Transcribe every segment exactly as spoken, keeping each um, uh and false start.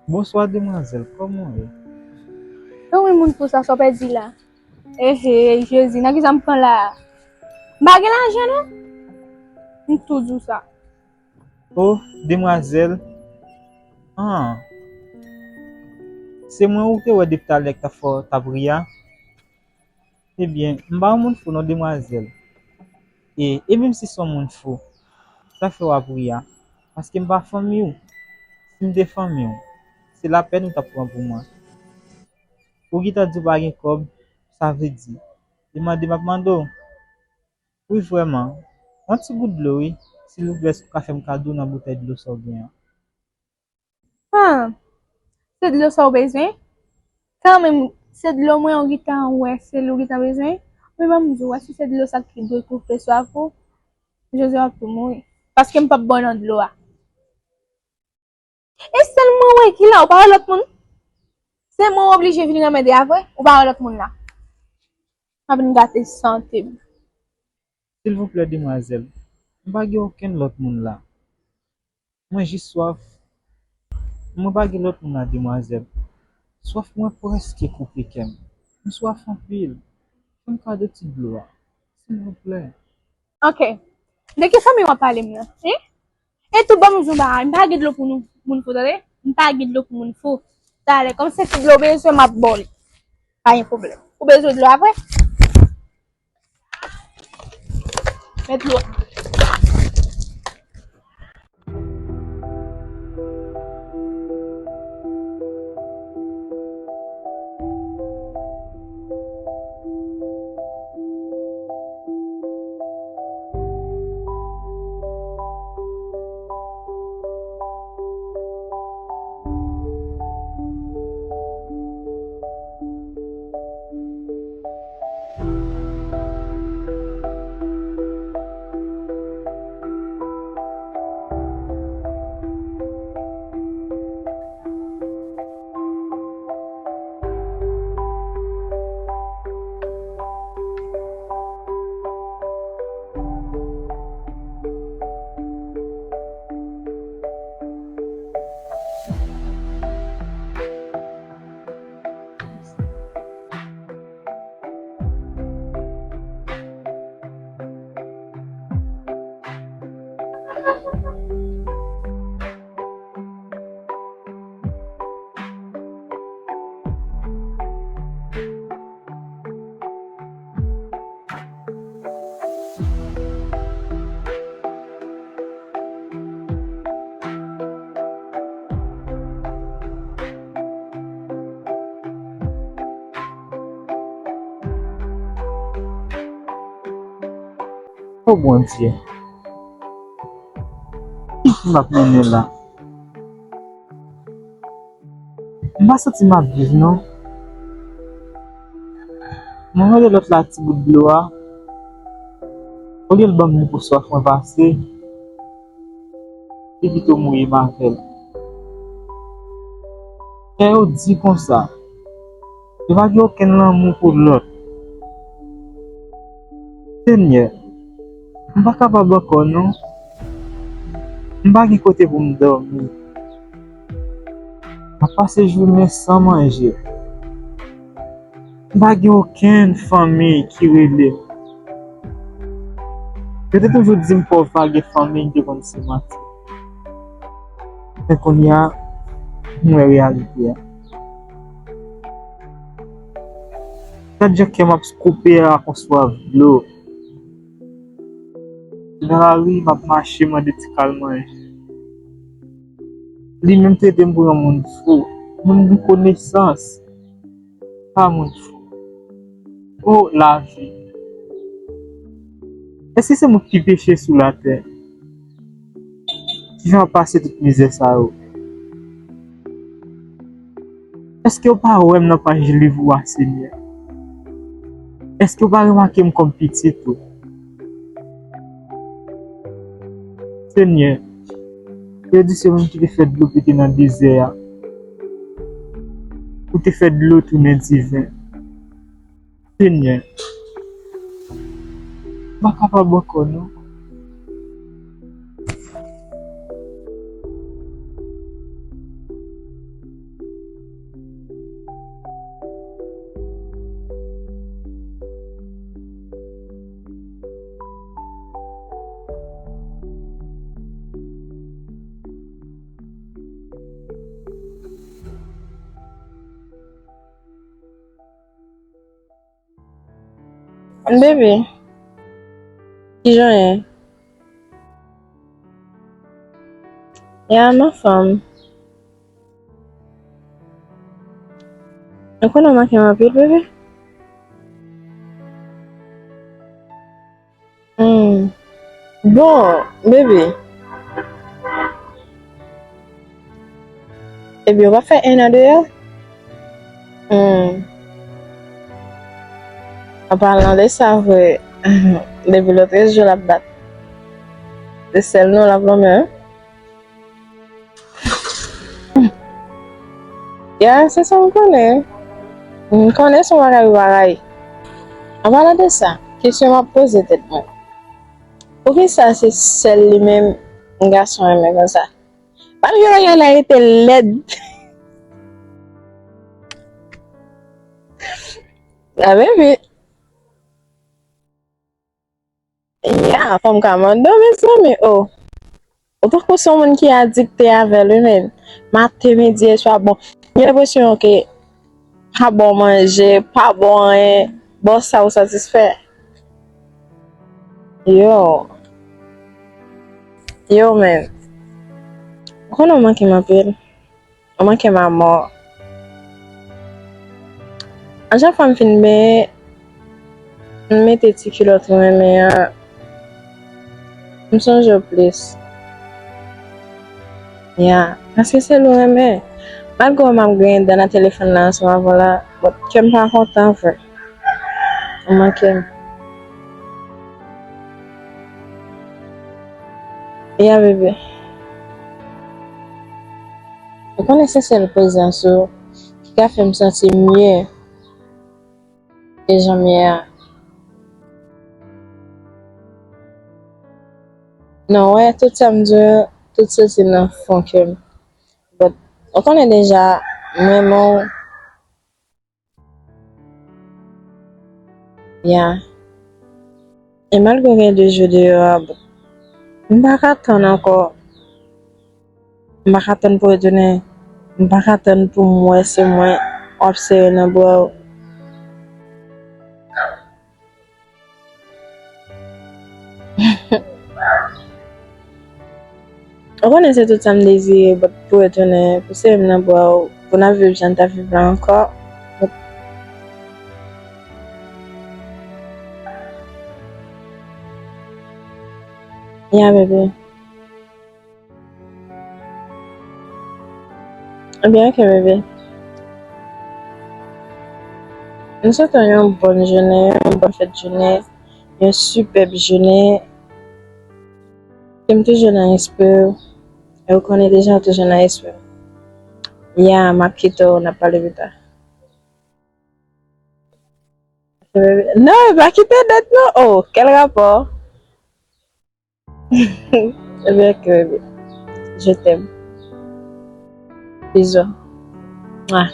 Bonswa, demwazèl, kòman w ye? Kòman moun fou sa, sa w pèdi la? Ehe, Jezi, nan kisa m pran la a? M pa gen lajan, non. M tou di w sa. O, demwazèl. Ah. Se mwen ou te wè depi talè k t ap fè w t ap ri a? Ebyen, m pa yon moun fou non, demwazèl. E, e menm si se yon moun fou, sa fè w ap ri a? Paske m pa fanmi w. Si m te fanmi w, se lapèn ou t ap pran pou mwen. Ou gentan di w pa gen kòb, sa vle di, e mande m ap mande w? Wi, vrèman. Yon ti gout dlo, wi. Silvouplè, èske w ka fè m kado nan boutèy dlo sa w gen an? Ah, se dlo sa w bezwen? Kanmenm, se dlo mwen ou gentan wè, se li w gentan bezwen? Men ban m di w, èske se dlo sa ki dwe koupe swaf ou? Jezi w ap tou mouri. Paske m p ap ba w nan dlo a. E sèl mwen wè ki la, ou pa wè lòt moun? Se mwen w oblije vin anmède a vre, ou pa wè lòt moun la. W ap vin gate sante m. Silvouplè, demwazèl, m pa gen okenn lòt moun la. Mwen jis swaf. Mwen pa gen lòt moun la, demwazèl. Swaf mwen prèske koupe kè m. M swaf anpil. Fè m kado ti dlo a, silvouplè. Ok. De ki fanmi w ap pale m nan? Hein? E tou, ban m di w bagay, m pa gen dlo pou nou, moun fou, tande? M pa gen dlo pou moun fou. Talè, kòm se ti dlo w bezwen, m ap ba w li. Pa gen pwoblèm. Ou bezwen dlo a vre? Met dlo. O Bondye, ki vi m ap mennen la? M pa santi m ap viv non. Mwen mande lòt la ti bout dlo a. Olye l ban m li pou swaf mwen pase, li pito mouri m avè l. Kè yo di konsa, yo pa gen okenn lanmou pou lòt. Senyè, m pa kapab ankò non. M pa gen kote pou m dòmi. M ap pase jounen san manje. M pa gen okenn fanmi ki rele m. Yo te toujou di m pòv pa gen fanmi, m te konn se manti. Men kounye a, m wè reyalite a. Gad jan kè m ap koupe a kon swaf dlo. Nan lari, m ap mache mande ti kal manje. Li menm trete m pou yon moun fou. Moun gen konesans. Pa moun fou. O, lavi! Èske se mwen ki pi peche sou latè? Kijan w ap pase tout mizè sa yo? Èske w pa wè m nan paj liv ou a, Senyè? Èske w pa remake m kòm pitit ou? Senyè, yo di se ou menm ki te fè dlo pete nan dezè a, ou te fè dlo tounen diven. Senyè, m pa kapab ankò non. Bebe, kijan w ye? Ya, m anfòm. Ou konnen w manke m anpil, bebe? Hmm. Bon, bebe. Ebyen, w pa fè en an deyò? Hmm. An palan de sa, vre, depi lòt jou l ap bat. Se sèl non l ap lonmen, wi. Ya, se sa m konnen. M konnen se yon bagay ou pa rayi. An palan de sa, kesyon m ap poze tèt mwen. Poukisa se sèl li menm gason renmen konsa? Malgre bagay la rete lèd. A, bebe. Ya, fanm ka mande w, mezanmi, o. Ou tankou se yon moun ki adikte avè l, wi, men. Maten, midi, e swa, bon. Gen enpresyon ke pa ba w manje, pa ba w anyen, ba w sa ou satisfè. Yo. Yo, men. Ou konnen w manke m anpil. Ou manke m amò. A chak fwa m fin benyen, m mete ti kilòt ou renmen an, m sonje w plis. Ya, paske se l ou renmen. Malgre m ap griyen dan nan telefòn la ansanm avè w la, but kè m pa kontan vre. Ou manke m. Ya, bebe. Ou konnen se sèl prezans ou ki ka fè m santi m mye ke jan m ye a. Non, wè, tout sa m di w yo, tout soti nan fon kè m. But, ou konnen deja, m renmen w. Ya. E malgre w gen de jou deyò a, but, M pa ka tann ankò. M pa ka tann pou retounen. M pa ka tann pou m wè se mwen w ap sere nan bra w. Ou konnen se tout sa m dezire, but pou retounen, pou sere m nan bra w, pou n ap viv jan n t ap viv la ankò. But, yeah, baby. Ebyen, ok, bebe. M swete w yon bòn jounen, yon bòn fèt jounen, yon sipèb jounen. E m toujou nan espri w. E w konnen deja, m toujou nan espri w. Ya, m ap kite w, n ap pale pita. Non, pa kite nèt non. Oh, kèl rapò. Ebyen, ok, bebe. Je t'aime. Bisous. Mouah.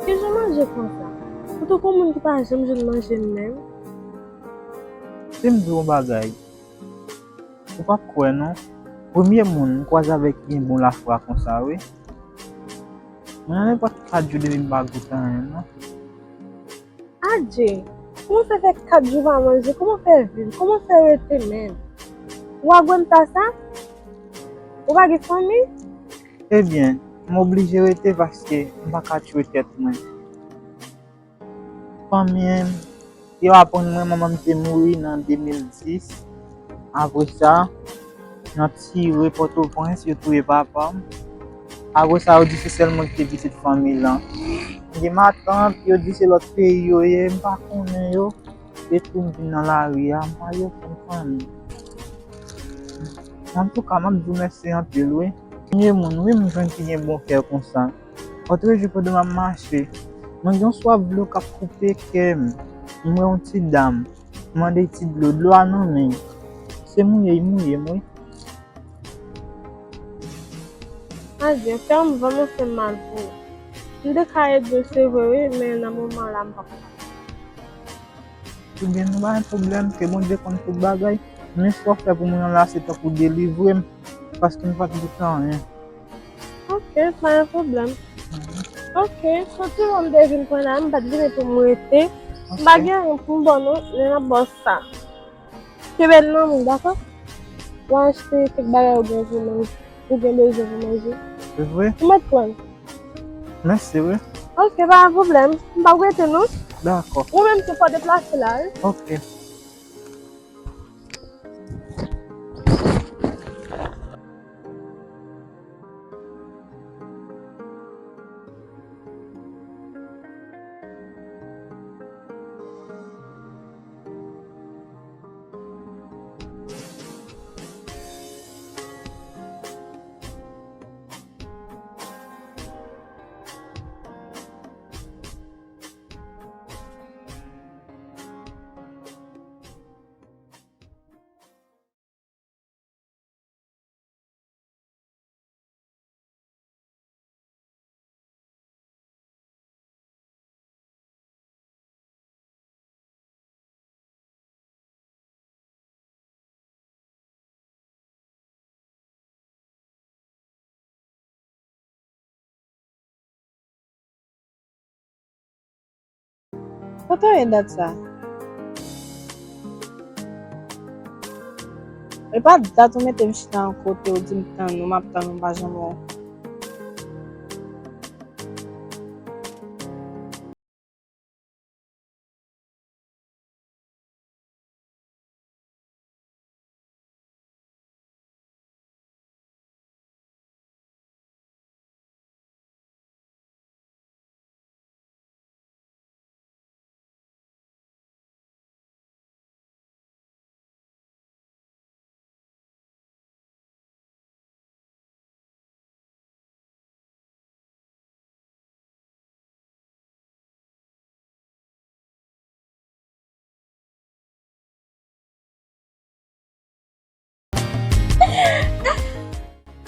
Kijan manje konsa? Ou tankou moun ki pa janm jwenn manje menm. Si m di w yon bagay, ou p ap kwè non. Premye moun m kwaze avèk ki gen bon lafwa konsa, wi. Mwen nan nenpòt kat jou depi m pa goute anyen non. Adje, kòman w fè fè kat jou pa manje? Kòman w fè viv? Kòman w fè rete menm? Ou agwanta sa? Ou pa gen fanmi? Ebyen, m oblije rete paske m pa ka tchwe tèt mwen. Fanmi m, yo aprann mwen manman m te mouri nan de mil dis. Apre sa, yo tire Pòtoprens, yo touye papa m. Apre sa, yo di se sèl mwen ki te pitit fanmi lan. Gen matant, yo di se lòt peyi yo ye, m pa konnen yo. Depi m vin nan lari a, m pa gen okenn fanmi. Antouka, m ap di w mèsi anpil, wi. Premye moun, wi, m jwenn ki gen bon kè konsa. Lòtrejou pandan m ap mache, mwen gen yon swaf dlo k ap koupe kè m. M wè yon ti dam, m mande l ti dlo, dlo a nan men l. Se mouye, l mouye m, wi. Adye, kè m vrèman fè m mal pou ou. M te ka ede w, se vre, wi, men nan moman la, m p ap ka. Ebyen, nou pa gen pwoblèm, ke Bondye konn tout bagay. Men sa w fè pou mwen an la, se tankou delivre m, paske m pa t goute anyen. Ok, pa gen pwoblèm. Ok, soti lè m te vin pran la, m pa t vini pou m rete. M pa gen anyen pou m ba w non, men m ap ba w sa. Kenbe l nan men w, dakò? Mwen achte kèk bagay ou gen pou manje, ou gen bezwen pou manje. Se vre? Ou mèt pran. Mèsi, wi. Ok, pa gen pwoblèm. M p ap rete, non. Dakò. Ou menm tou, fò deplase la, wi. Ok. Kote w ye dat sa? E pa dat ou mete m chita yon kote, ou di m tann ou, m ap tann ou, m pa janm wè w.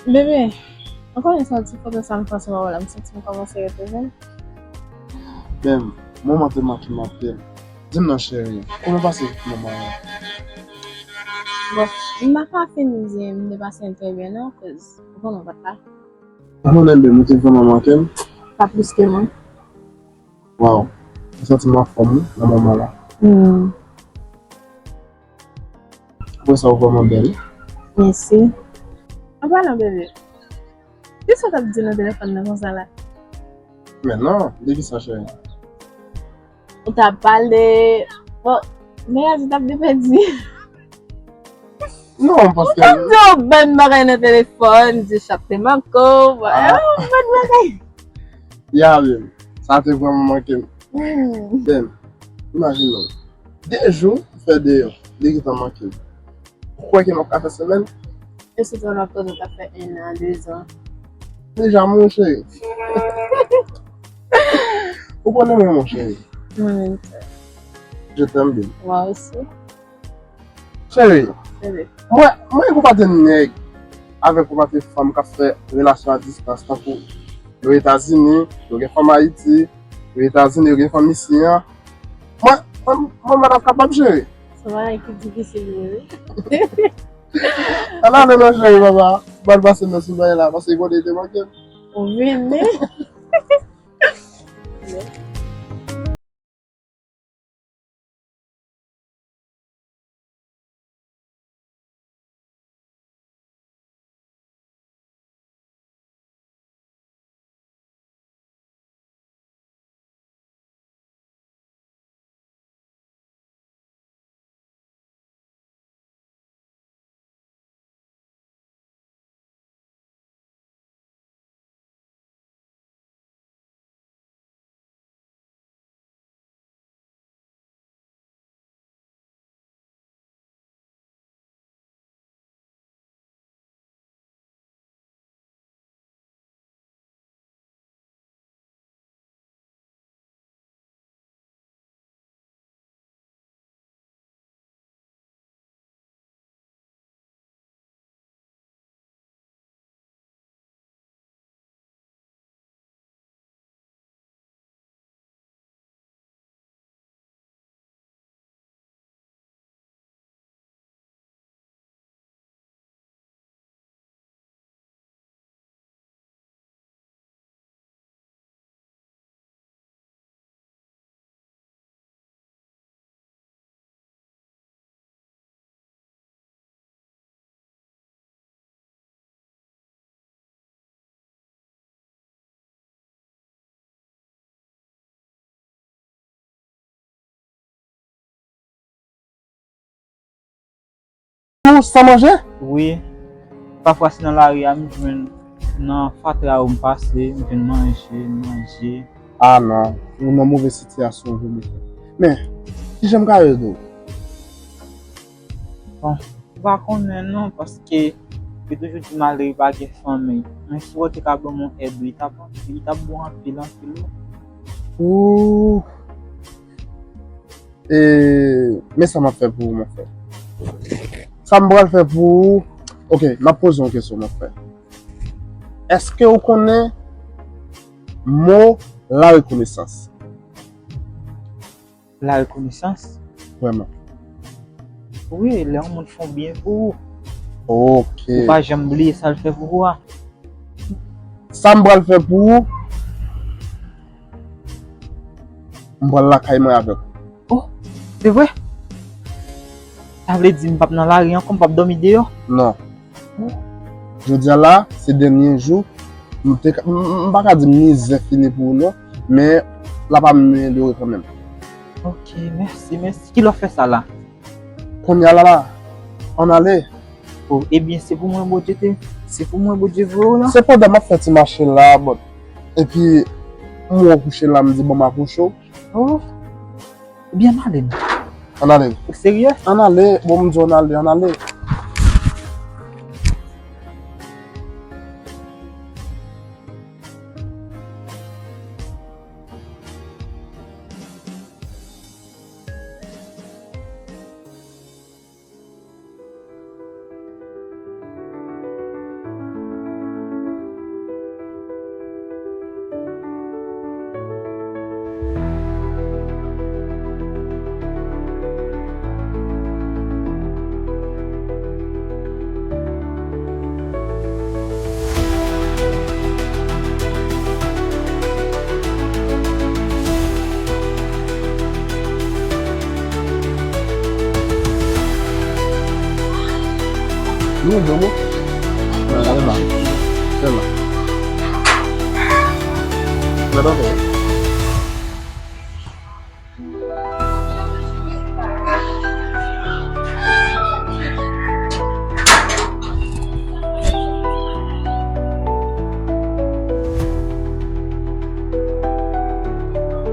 Bebe, ou konnen sa ti foto sa m panse wè w la, m santi m kòmanse rete zen. Menm, moman te manke m anpil. Di m non, cheri, kòman w pase moman an? Bon, m pa ka fin di m te pase l trè byen non, cause ou konnen w pa t la. Ou konnen, bebe, ou te vrèman manke m. Pa plis ke mwen. Waw, m santi m anfòm wi nan moman la. Hmm. Apre sa, ou vrèman bèl. Mèsi. An palan, bebe, kisa w t ap di nan telefòn nan konsa la? Men non, de kisa, cheri? Ou t ap pale, bon, men a di t ap de pèdi. Non, paske ou t ap di yon bann bagay nan telefòn, di chat te manke w, bon, ah, yon bann bagay. Ya, men, sa te vrèman manke m. Hmm. Ben, imajine w, de jou m fè deyò, li gentan manke m. Ou kwè ke m ap ka fè semèn? E si te yon lòt kote, w t ap fè en an, de zan. Deja, mon cheri. Ou konnen mwen, mon cheri. Mwen menm tou. Je t'aime bien. Moi aussi. Cheri, bebe, mwen, mwen konpate nèg avèk konpate fanm k ap fè relasyon a distans, tankou yo Etazini, yo gen fanm Ayiti, yo Etazini, yo gen fanm isi a. Mwen, mwen, mwen, mwen pa t ap kapab, cheri. Se yon bagay ki difisil vre, wi. Ann ale non, cheri, papa. Ban l pase nan sou bagay la, paske kote te manke m. Ou vini. Tou san manje? Wi. Pafwa se nan lari a m jwenn, nan fatra yo m pase, m jwenn manje, m manje. Ah non, ou nan move sitiyasyon vre mesye. Men, kijan m ka ede w? Bon, ou pa konnen non, paske yo toujou di malere pa gen fanmi. Men si w te ka ban m yon èd, wi, li t ap, li t ap bon anpil, anpil, wi. Ooh. E, men sa m ap fè pou ou, mon frè. Sa m pral fè pou ou, ok, m ap poze yon kesyon, mon frè. Èske ou konnen mo la rekonesans? La rekonesans? Vrèman. Wi, lè yon moun fè yon byen pou ou. Ok. Ou pa janm bliye sa l fè pou ou a. Sa m pral fè pou ou, m pral lakay mwen avè w. Oh, se vre? Sa vle di m p ap nan lari ankò, m p ap dòmi deyò? Non. Jodi a la, se dènye jou. M te ka, m, m, m pa ka di mizè fini pou ou non, men l ap amelyore kanmenm. Ok, mèsi, mèsi. Kilè w fè sa la? Kounye a la, la, ann ale. Oh, ebyen, se pou mwen Bondye te, se pou mwen Bondye voye w la? Se pandan m ap fè ti mache la, bon. Epi, m wè w kouche la, m di, bon, m akouche w. Oh, ebyen, ann ale non. Ann ale. Ou serye? Ann ale, bon, m di w ann ale, ann ale. Nou bon, bon. Nan, nan, nan. Sèlman. Gade ankò.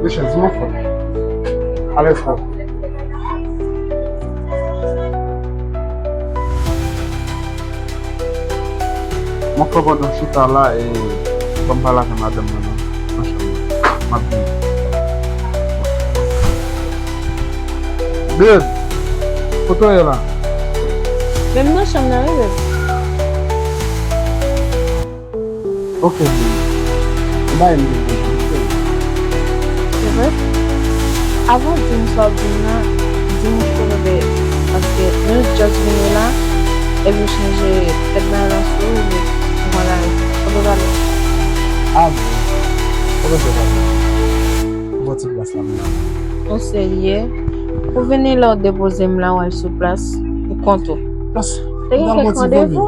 Michel, di m anfòm. Alèz frè. M ap fè pandan chita la e ban m pale avè madanm mwen nan, nan chanm nan. M ap vini. Babe, kote w ye la? Men m nan chanm nan wi, babe. Ok, babe. M pa renmen vin konsa, wi, cheri. Se vre? Avan w di m sa w ap di m nan, di m ou chove, babe. Paske nou just vini la, epi w chanje tèt bagay la sou ou, epi ou pran lari. Sa pou pale? Ah, bon. Ou bezwen pale. Ou bon ti plas la, mwen. Ou serye? Ou vini la, ou depoze m la, w al sou plas, ou kont ou. Plas? Te gen kèk randevou?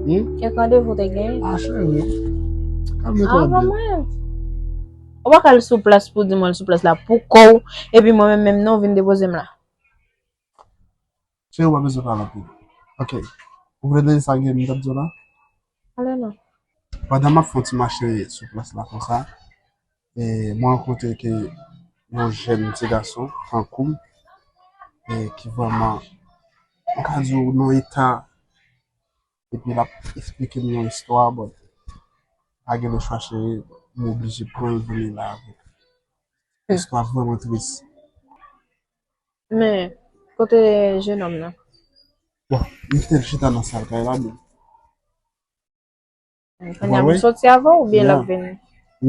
Hmm? Kèk randevou te gen? Ah, cheri. Kalme twa, babe. Avan mwen. Ou pa ka al sou plas pou di mwen al sou plas la pou kò w, epi mwen menm menm non, ou vin depoze m la. Cheri, ou pa bezwen pale anpil. Ok. Ou vle tande sa gen m t ap di w la? Ale non. Pandan m ap fè yon ti mache sou plas la konsa, e, mwen rankontre ke yon jèn ti gason tankou m, e, ki vrèman, m ka di w, nan eta, epi l ap esplike m yon istwa, bon, pa gen lechwa, cheri, m oblije pran l vini la avèk. Hmm. Istwa vrèman tris. Men, kote jennonm nan? Bon, m kite l chita nan sal kay la, men. Kounye a pou soti avè w oubyen l ap vini?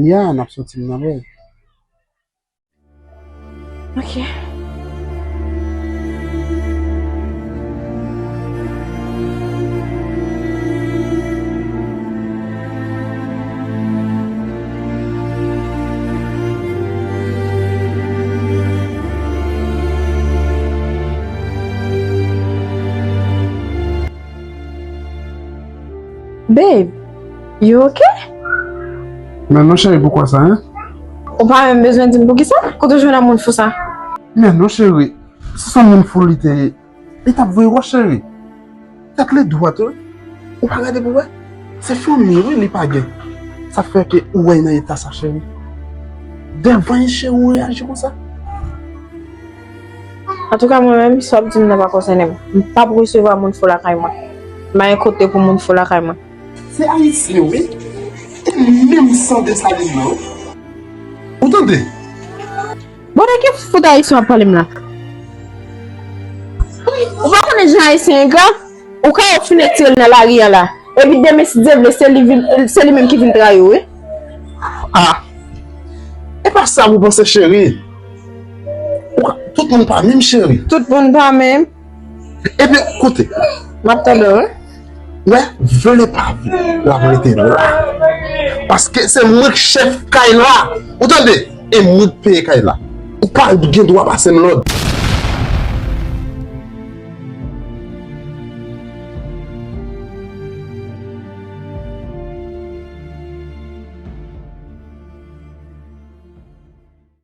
Ya, n ap soti, m nan wè. Ok. Babe, you ok? Men non, cheri, poukisa, en? Ou pa menm bezwen di m poukisa? Kote w jwenn ak moun fou sa? Men non, cheri, si se yon moun fou li te ye, li t ap voye wòch, cheri. Tèt li dwat, wi. Ou pa gade pou wè? Se fanmi, wi, li pa gen. Sa fè ke ou wè nan eta sa, cheri. Devan cheri ou reyaji konsa. Antouka, mwen menm, sa w ap di m nan pa konsène m. M p ap resevwa moun fo lakay mwen. M pa gen kote pou moun fo lakay mwen. Se ayisyen, wi. E menm san Desalin nan, wi. Ou tande? Bon, de ki fout ayisyen w ap pale m la? Ou pa konnen jan ayisyen engra? Ou ka wè w fin etire l nan lari a la. Epi demen, si Dye vle, se li vin, se li menm ki vin trayi w, wi. Ah! E pa sa pou panse, cheri. Ou ka- Tout moun pa menm, cheri. Tout moun pa menm. Epi, koute. M ap tande w, wi. Wè, vle pa vle, l ap rete la. Paske se mwen k chèf kay la. Ou tande? E mwen k peye kay la. Ou pa gen dwa pase m lòd.